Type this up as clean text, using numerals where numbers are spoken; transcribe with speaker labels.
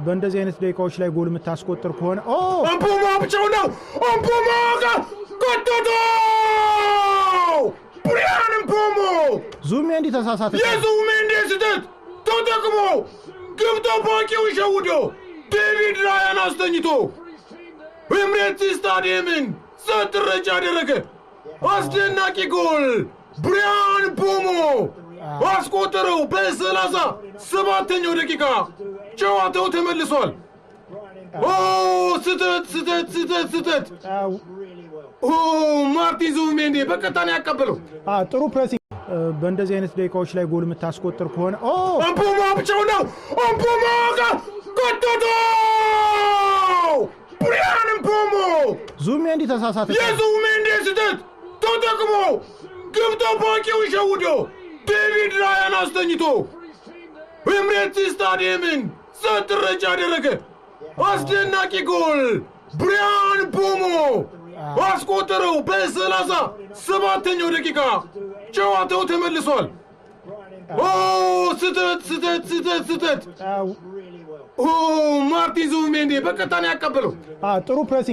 Speaker 1: በእንደዚህ አይነት ደቂቃዎች ላይ ጎል የምታስቆጥር ከሆነ
Speaker 2: እምቡሞ ብቻው ነው። እምቡሞ ከተተው! ብሪያን እምቡሞ
Speaker 1: ዙቢሜንዲ ተሳሳተ።
Speaker 2: የዙቢሜንዲ ስህተት ተጠቅሞ ግብ ጠባቂውን ሸውዶ ዴቪድ ራያን አስተኝቶ ኤምሬትስ ስታዲየምን ጸጥ ረጭ አደረገ። አስደናቂ ጎል ብሪያን ምቦሞ አስቆጠረው። በ37ኛው ደቂቃ ጨዋታው ተመልሷል። ኦ ስህተት፣ ስህተት፣ ስህተት፣ ስህተት! ኦ ማርቲን ዙቢሜንዲ በቀጥታ ነው ያቀበለው።
Speaker 1: ጥሩ pressing። በእንደዚህ አይነት ደቂቃዎች ላይ ጎል የምታስቆጥር ከሆነ
Speaker 2: እምቡሞ ብቻው ነው። እምቡሞ ከተተው! ብሪያን ምቦሞ
Speaker 1: ዙቢሜንዲ ተሳሳተ።
Speaker 2: የዙቢሜንዲ ስህተት ተጠቅሞ ግብ ጠባቂውን ሸውዶ ዴቪድ ራያን አስተኝቶ ኤምሬትስ ስታዲየምን ጸጥ ረጭ አደረገ። አስደናቂ ጎል ብሪያን ምቦሞ አስቆጠረው። በ37ኛው ደቂቃ ጨዋታው ተመልሷል። ኦ ስህተት፣ ስህተት፣ ስህተት፣ ስህተት! ኦ ማርቲን ዙቢሜንዲ በቀጥታ ነው ያቀበለው።
Speaker 1: ጥሩ pressing።